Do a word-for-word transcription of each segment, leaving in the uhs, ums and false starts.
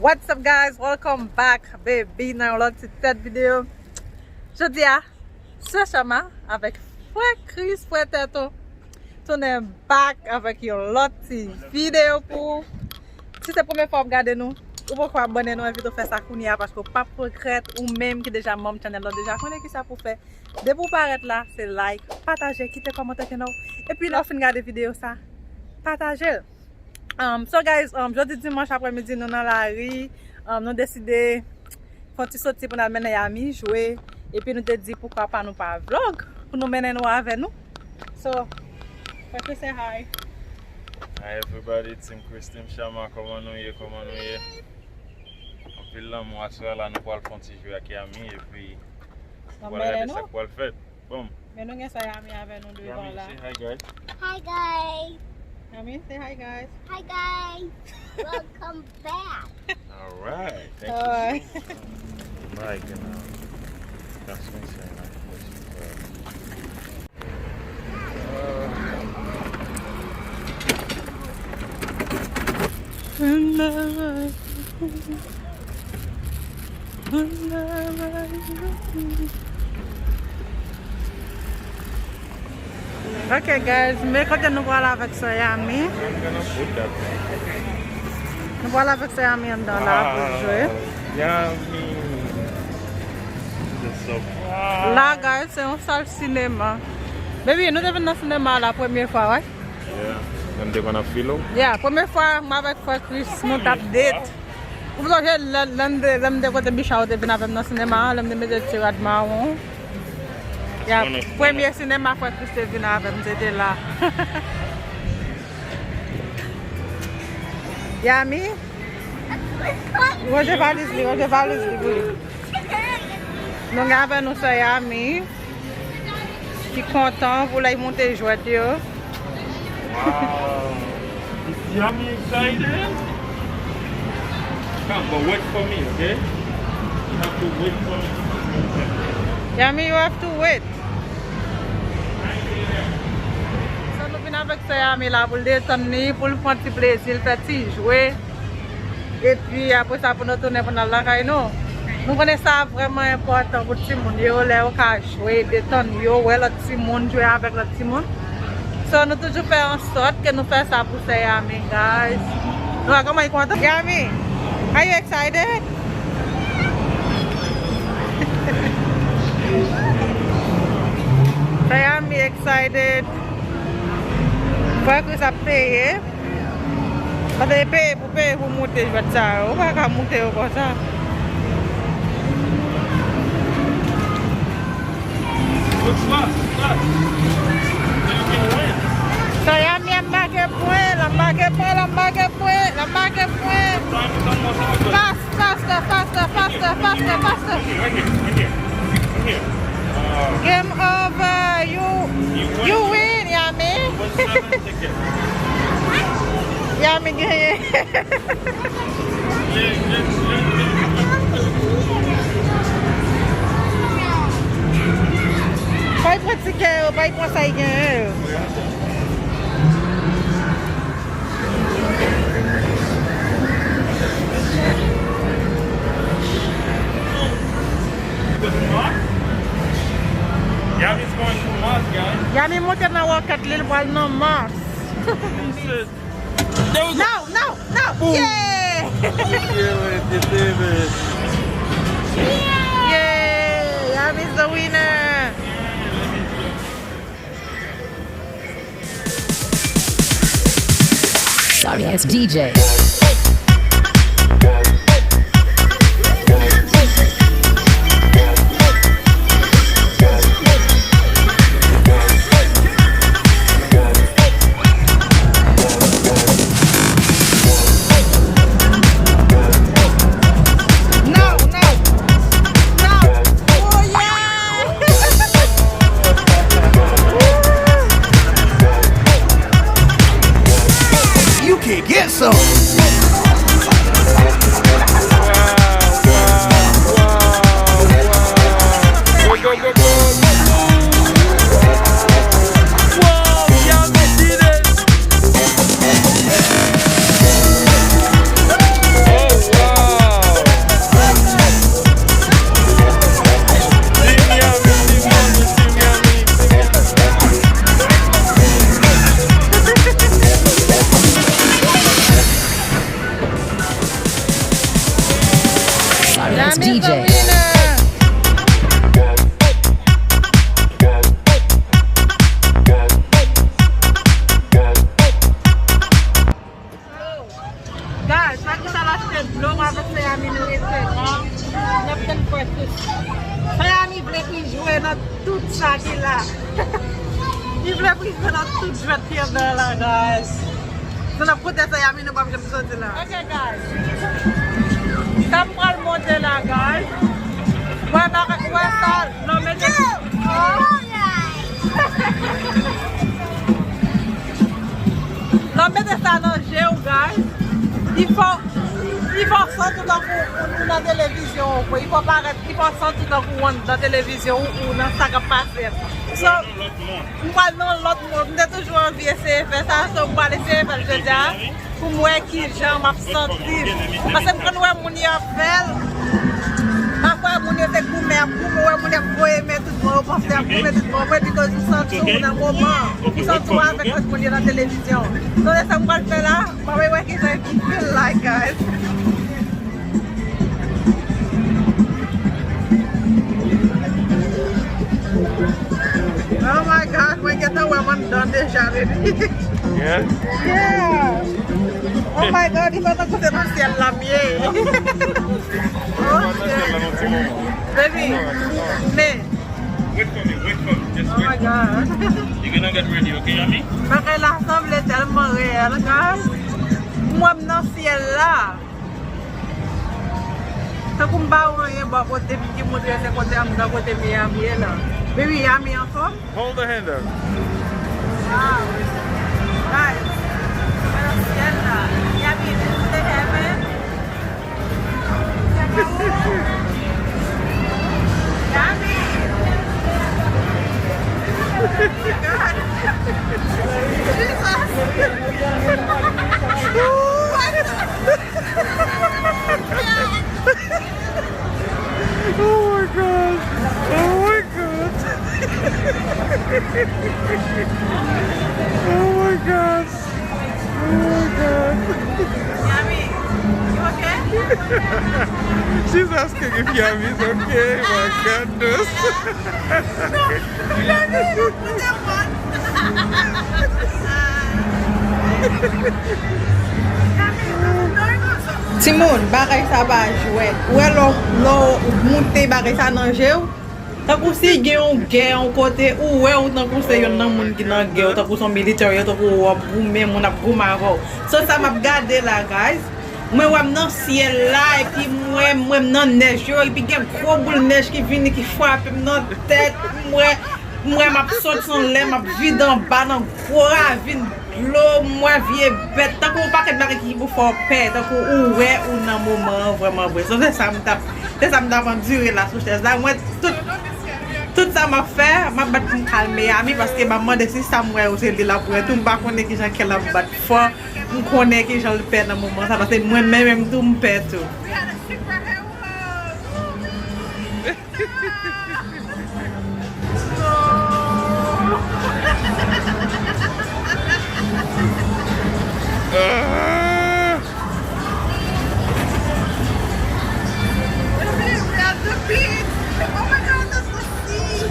What's up, guys? Welcome back, baby, nan yon lòt ti tèt videyo. Jodi a, sè Chama avèk frè Chris, frè Tèto, tounen back avèk yon lòt ti videyo pou ou. Si se premye fwa w ap gade nou, ou poko abòne, nou envite w fè sa kounye a, paske w p ap regrèt, ou menm ki deja manm channel la, w deja konnen kisa pou w fè. Depi w parèt la, se like, pataje, kite kòmantè kennòw. Epi lè w fin gade videyo sa, pataje l. Um, so guys, um, jodi dimanch aprèmidi nou nan lari, um, nou deside fè yon ti soti pou n al mennen Yami jwe. Epi nou te di poukwa pa nou pa vlog pou nou mennen nou avè nou. So, Franklin, say hi. Hi everybody, Team Chris, Team Chama, kòman nou ye, kòman nou ye? Anpil lanmou. Aswè la nou pral fè yon ti jwe ak Yami epi nou pral gade sa k pral fèt. Bon. Men nou gen sè Yami avè nou devan la. Yami, say hi, guys. Hi, guys. Yami, say hi, guys. Hi, guys. Welcome back. All right. Thank you so much. Mike and, uh, that's what I'm saying, like, Ok, guys, men kote nou pral avèk sè Yami. Nou pral avèk sè Yami anndan la pou jwe. Yami. La, guys, se yon sal sinema. Baby, nou te vin nan sinema la premye fwa, wi? Yeah. Lè m te konn ap file w? Yeah, premye fwa, mwen avèk frè Chris, nou t ap date. Ou sonje lè, lè m te, lè m te kote Bicha, ou te vin avè m nan sinema an, lè m te mete ti rad mawon. Ya, premye sinema frè Chris te vin avè m, se te la. Yami? Ranje valiz li, ranje valiz li pou li. Nou gen avè nou sè Yami, ki kontan pou lè y monte jwèt yo. Wow. Is Yami excited? Come, but wait for me, okay? You have to wait for me. Yami, you have to wait. So, nou vin avèk sè Yami la pou l detann li, pou l pran ti plezi, l fè ti jwe. Epi apre sa pou nou tounen pou n al lakay nou. Nou konnen sa vrèman enpòtan pou timoun yo, lè yo ka jwe, detann yo, wè lòt timoun, jwe avèk lòt timoun. So, nou toujou fè an sòt ke nou fè sa pou sè Yami, guys. Nou wè kòman li kontan. Yami, are you excited? Sè Yami excited. Frè Chris ap peye. Paske peye pou peye pou moute jwèt sa yo. Ou pa ka moute yo konsa. Sè Yami ap make pwen, l ap make pwen, l ap make pwen, l ap make pwen. Faster, faster, faster, faster, faster, faster. Game over. You, you win, Yami. Yami genyen. Bay pran tikè yo, bay pran sa y genyen yo. Yami monte nan wòkèt li, l pral nan Mars. No, no, no. Yeah! Yeah, Yami is the winner. Sorry ass D J. No, no, no. Oh, yeah. You can get some. Yami is the winner. Guys, sa ki sa l achte dlo avèk Seyami nou rete la. N ap tann fè tout. Seyami vle pou l jwe nan tout sa ki la. Li vle pou l jwe nan tout jwèt ki anndan la, guys. So n ap koute Seyami, nou p ap janm soti la. Ok, guys. Sa m pral montre la, guys. Wè, bagay, wè sa, lè w mete, lè w mete sa nan je w, guys, li fè w, li fè w santi w tankou ou, ou nan televizyon, ou, li fè w parèt, li fè w santi w tankou w anndan televizyon, ou, ou nan sa k ap pase. So, m pral nan lòt mond. M te toujou anvi eseye fè sa, so m pral eseye fè l jodi a pou m wè kijan m ap santi m. Paske m konn wè moun yo ap fè l. Pafwa moun yo se goumen ap goumen, ou wè moun yo ap voye men tout bò, yo panse y ap goumen tout bò vre, because ou santi w nan moman, ou santi w avèk lòt moun yo nan televizyon. So se sa m pral fè la, m ap wè kijan it feel like, guys. Oh my God, mwen gentan wè m anndan deja, baby. Yeah? Yeah. Oh my God, li fè tankou se nan syèl la m ye. Ok. Baby, men. Wait for me, wait for me. Just wait. Oh my God. You're gonna get ready, okay, Yami? Bagay la sanble tèlman reyèl, guys. Mwen m nan syèl la. Tankou m pa wè anyen bò kote m ki montre se kote anndan kote Miami ye la. Baby, Yami anfòm? Hold the handle. Wow. Guys, mwen nan syèl la. Yami, this is the heaven. Yami. God. Jesus. What the Oh my God! Oh my God! Oh my God! Oh my God! Yami, you okay? She's asking if Yami is okay. My goodness. No, Yami, don't put that one. Timoun, bagay sa pa jwèt. Ou wè lè w, lè w moute bagay sa nan je w, tankou si gen yon gè yon kote, ou wè ou tankou se yonn nan moun ki nan gè, ou tankou se yon military, ou tankou w ap goumen, moun ap goumen avè w. So sa m ap gade la, guys. Mwen wè m nan syèl la, epi mwen, mwen m nan nèj yo, epi gen gwo boul nèj ki vini, ki frape m nan tèt, mwen, mwen m ap sot anlè, m ap vide anba nan gwo ravin dlo, mwen vye bèt, tankou yon pakèt bagay ki pou fè w pè, tankou ou wè ou nan moman an vrèman vre. So, se sa m t ap, se sa m t ap andire la sou chèz la. Mwen, tout, tout sa m ap fè, m ap bat pou m kalme Yami, paske m ap mande si sa m wè yo se li l ap wè tou, m pa konnen kijan kè l ap bat fò. M konnen kijan l pè nan moman sa, paske mwen menm, menm tou, m pè tou. Ah! Baby, we at the beach. Oh my God, that's the sea.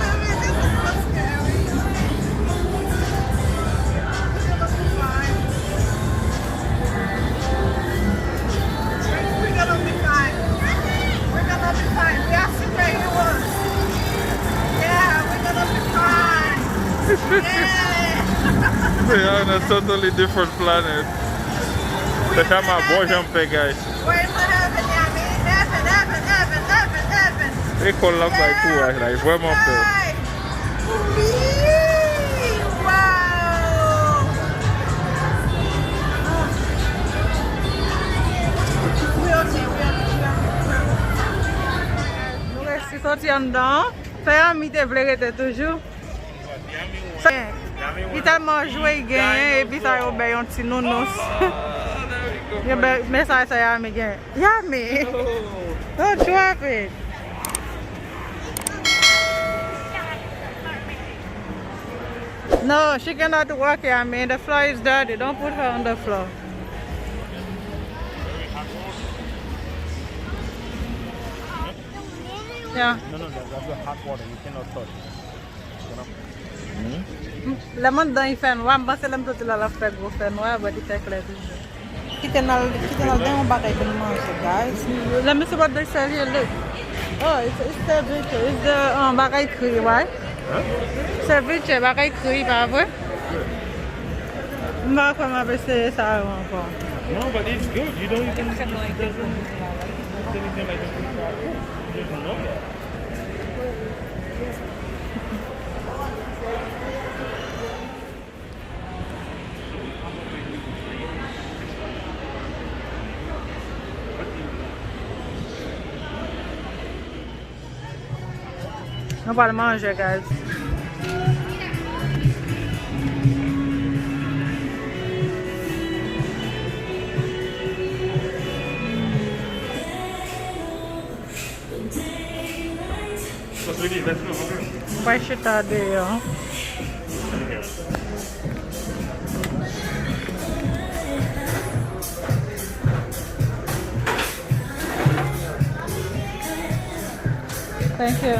Baby, this is so scary. We're gonna be fine. We're, we're gonna be fine. We're gonna be fine. We are superheroes. Yeah, we're gonna be fine. Yeah. We are on a totally different planet. Tèt a m ap bon jan m fè, guys. We're in the heaven, Yami. Heaven, heaven, heaven, heaven, heaven. Lekòl la bay kouraj la, li vrèman fè. Yes. Wi! Wow! Wi, ok, wi, ok, wi, ok. Nou resi soti anndan. Sè Yami te vle rete toujou. Li tèlman jwe, li genyen, epi sa yo bay yon ti nounous. Yo bay, men sa, sa Yami genyen. Yami! Don't drop it! No, she cannot walk, Yami. The floor is dirty. Don't put her on the floor. Yeah. No, no, that, that's the hot water. You cannot touch. Lè m anndan, li fè nwa, m panse lè m soti la, l ap fè gwo fè nwa, but li fè klè toujou. Kite n al, kite n al nan yon bagay pou n manje, guys. Let me see what they sell here, look. Oh, it's, it's ceviche. It's the, um, bagay kri, right? Ceviche, bagay kri, pa vre? M pa kwè m ap eseye sa yo ankò. No, but it's good. You don't even, it doesn't, it doesn't taste anything like the food. You just know that. Nou pral manje, guys. Mwen chita deyò. Thank you.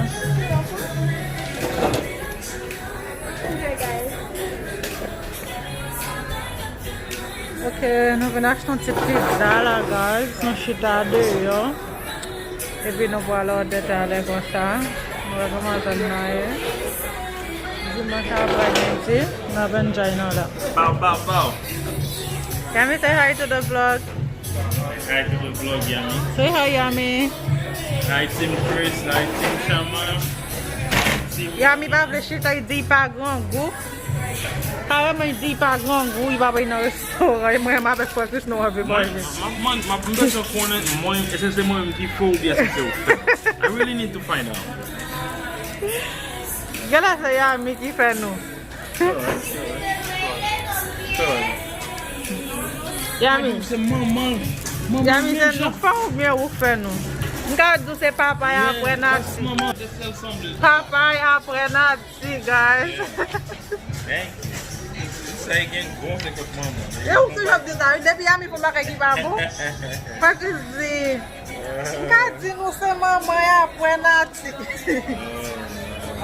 Ok, nou vin achte yon ti pizza la, guys. Nou chita deyò. Epi nou pral òdè talè konsa. Nou wè kòman zòn nan ye. Dimanch aprè midi, n ap enjoy nou la. Bow, bow, bow. Yami, say hi to the vlog. Hi to the vlog, Yami. Say hi, Yami. Hi, Team Chris. Hi, Team Shama. Team Yami pa vle chita, li di pa grangou. Karèman, li di pa grangou, li pa bay nan restoran. E mwen, m avèk frè Chris, nou anvi manje. Mwen, mwen, mwen, mwen, mwen, èske se mwen menm ki fou oubyen èske se ou k fè? I really need to find out. Gade se Yami ki fè nou. Yami. Se manman. Manman Yami, se nou fè oubyen ou k fè nou? M ka di w se papay aprè nati. Papay aprè nati, guys. Sa e gen bon se kot manman. E ou ki ap di sa, wi. Depi Yami fè yon bagay ki pa bon. Patrice di, m ka di nou se manman aprè nati.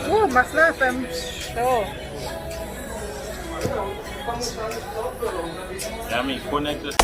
Wou, mas la fè m cho. Yami, konekte.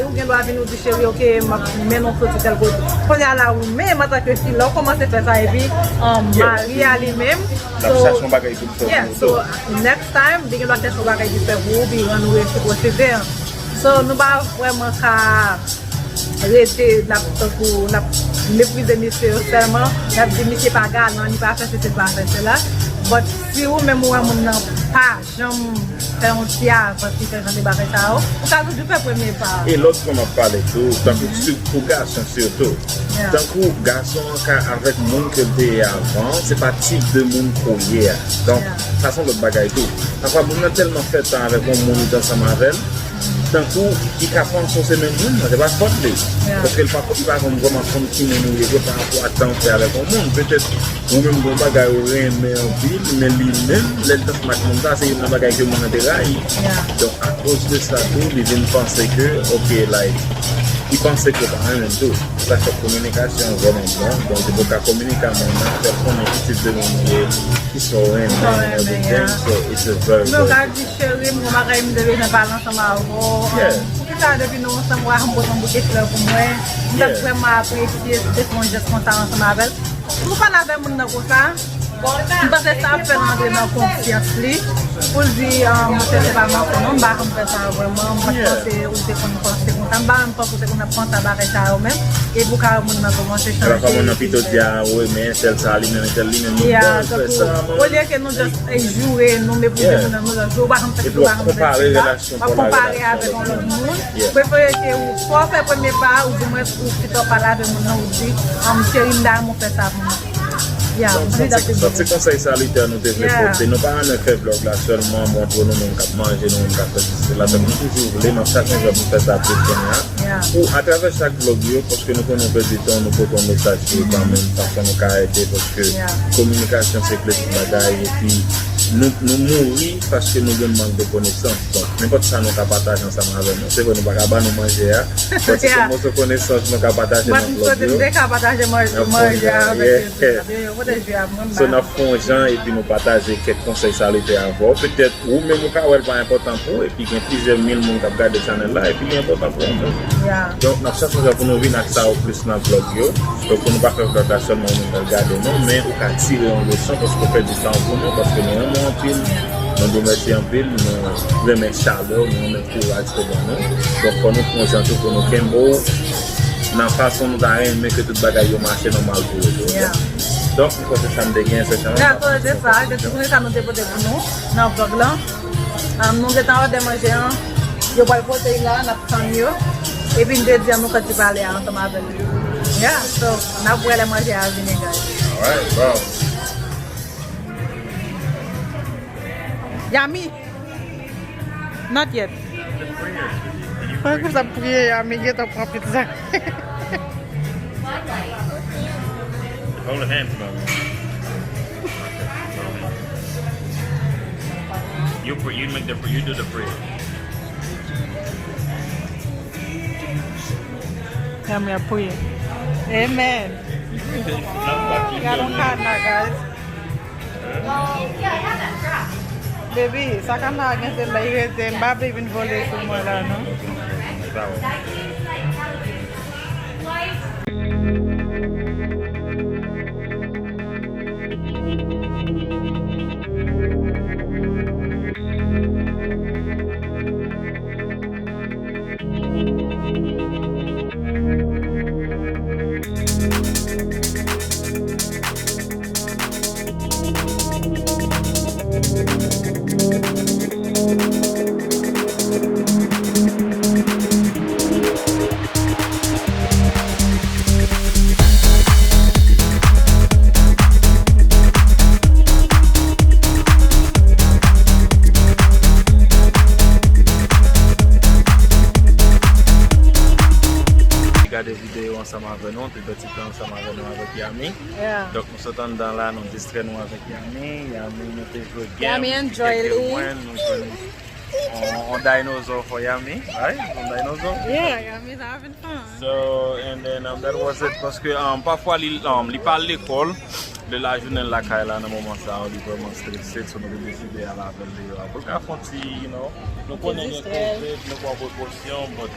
Ou gen dwa vin ou di, "Cheri, ok, m ap mennen w soti tèl kote." Kounye a la, ou menm, antanke fi, lè w kòmanse fè sa, epi, um, mari a li menm. L ap chache yon bagay pou l fè pou ou tou. Yeah, so, next time, li gen dwa chèche yon bagay ki fè pou ou, pi rann ou resiprosite an. So, nou pa vrèman ka rete, n ap tankou, n ap meprize mesye yo sèlman, n ap di, "Misye pa galan, li pa fè sesi, li pa fè sela." But si ou menm ou wè moun nan pa janm fè yon ti avans ki fè jan de bagay sa yo, ou ka toujou fè premye pa a. E lòt fwa m ap pale tou, tankou si pou gason sitou. Yeah. Tankou gason an ka avèk moun ke l te ye avan, se pa tip de moun ke w ye a. Donk, yeah, sa se yon lòt bagay tou. Pafwa moun nan tèlman fè tan avèk yon moun, li t ansanm avè l, tankou li ka panse se menm moun nan, se pa fòt li. Yeah. Paske li pa, li pa konn vrèman konn ki moun ou ye vre pa rapò a tan w fè avèk yon moun. Petèt ou menm gen yon bagay ou renmen anpil, men li menm, lè l t ansanm ak moun sa, se youn nan bagay ke moun nan te rayi. Yeah. Donk, akoz de sa tou, li vin panse ke, ok, like, li panse ke w pa renmen l tou. Sa fè kominikasyon an vrèman bon. Donk, ou ka kominike a moun nan, fè l konnen ki tip de moun ou ye, ki sa w renmen, and everything. Yeah. So, it's a very, very good thing. Cheri, m gon bagay m te bezwen pale ansanm avè w. Yeah. Poukisa depi nou ansanm, ou pa janm pote yon bouke flè pou mwen? M t ap vrèman apresye si w te fè yon jès konsa ansanm avè l. Ou pale avè moun nan konsa, m panse sa ap fè l antre nan konsyans li. Pou l di, ah, monchè, se pa manti non, m pa janm fè sa vrèman. M pa t panse ou te konn panse konsa. M pa menm panse ou te konn ap panse a bagay sa yo menm. Epi ou ka wè moun nan kòmanse chanje. Epi moun nan pito di, ah, wi, men entèl sa, li menm, entèl li menm, nou bon, fè sa, olye ke nou just, eh, joure, nou meprize moun nan, nou just di, ou pa janm fè sa, ou pa janm fè sa. W ap konpare avèk yon lòt moun. Yeah. Prefere ke ou, fò w fè premye pa a, ou di mwen, ou pito pale avè moun nan, ou di, ah, cheri, m ta renmen w fè sa pou mwen. Yeah. Donk, se yon ti, se yon ti konsèy salitè nou te vle pote. Nou pa renmen fè vlòg la sèlman montre nou menm k ap manje, nou menm k ap fè sesi, sela. Donk, nou toujou vle, n ap chache yon jan pou fè sa plis kounye a. Yeah. Pou, atravè chak vlòg yo, paske nou konnen w pèdi tan, nou pote yon mesaj pou yo kanmenm, fason nou ka ede, paske kominikasyon se kle tout bagay, epi nou, nou mouri paske nou gen mank de konesans. Donk, nenpòt sa nou ka pataje ansanm avè nou. Se vre, nou pa ka ba nou manje a, but se yon moso konesans nou ka pataje nan vlòg yo. But m swete m te ka pataje manje, manje a avèk yo. Yo, yo, pote jwi a mwen. So, n ap fè yon jan, epi nou pataje kèk konsèy salitè avè w. Petèt, ou menm ou ka wè l pa enpòtan pou ou, epi gen plizyè mil moun k ap gade chanèl la, epi li enpòtan pou ou menm. Yeah. Donk, n ap chache jan pou nou vin ak sa yo plis nan vlòg yo. Donk, pou nou pa fè vlòg la sèlman moun k ap gade nou, men ou ka tire yon leson, paske w pèdi tan pou nou, paske nou renmen w anpil, nou di w mèsi anpil, nou renmen chalè w, nou renmen kouraj ke w ban nou. Donk, fò nou pran jan tou pou nou kenbe w nan fason nou ta renmen ke tout bagay yo mache nòmal pou yo tou. Yeah. Donk, m kwè se sa m te gen, se sa m te gen. Yeah, so, se sa, se tout sa nou te pote pou nou nan vlòg lan. Ah, nou gentan òdè manje an. Yo pral pote l la, n ap tann yo. Epi n te di an nou fè ti pale a ansanm avè l. Yeah, so, n ap wè lè manje a vini, guys. Alright, bro. Yummy? Not yet. Fè kòm sa priye, Yummy gentan pran pizza. Hold hands, bro. You pray, you make the, you do the prayer. Yummy ap priye. Amen. Gade yon kana, guys. Baby, sa kana a gen se la, li rete, m pa vle vin vole sou mwen la, non. Gade videyo ansanm avè nou, te pèdi tan ansanm avè nou avèk Yummy. Yeah. Donk, nou sot anndan la, nou distrè nou avèk Yummy. Yummy, nou te jwe game. Yummy enjoy li. Nou jwe yon, yon dinozò for Yummy, right? Yon dinozò? Yeah, Yummy is having fun. So, and then, um, that was it. Paske, um, pafwa, li, um, li pa al lekòl. Lè lajounen l lakay la, nan moman sa yo, li vrèman strese. So, nou te deside al avè l deyò a. Pou l ka fè yon ti, you know, nou konnen gen covid, nou pran prekosyon, but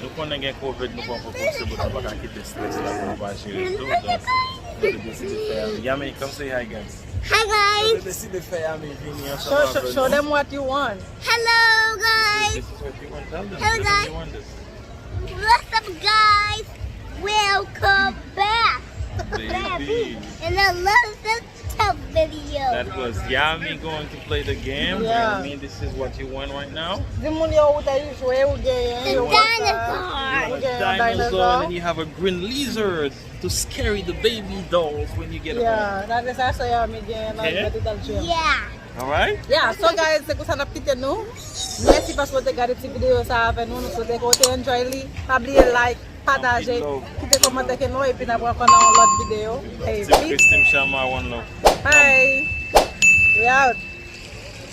Nou konnen gen covid, nou pran prekosyon, but nou pa ka kite strès la pou nou pa jere l tou. Donk, nou te deside fè Yami, come say hi, guys. Hi, guys. Nou te deside fè Yami vini ansanm avè nou. Show them what you want. Hello, guys. This is what you want. Tell them. Hello, guys. What's up, guys? Welcome back. Baby. And I love this top video. That was Yami going to play the game. Yeah. Yami, this is what you won right now. Di moun yo ou te jwe, ou genyen, yo konsa. Dinosaur. You have a dinosaur, and then you have a green lizard to scary the baby dolls when you get home. Yeah, that is also Yami genyen nan Red Dead Gym. Yeah. Alright? Yeah, so guys, se konsa n ap kite nou. Mèsi paske w te gade ti videyo sa avè nou. Nou swete ke w te enjoy li. Pa bliye like, pataje, kite kòmantè ke nou, epi n ap wè ankò nan yon lòt videyo. Hey, peace. Christine Sharma, one love. Bye. We out.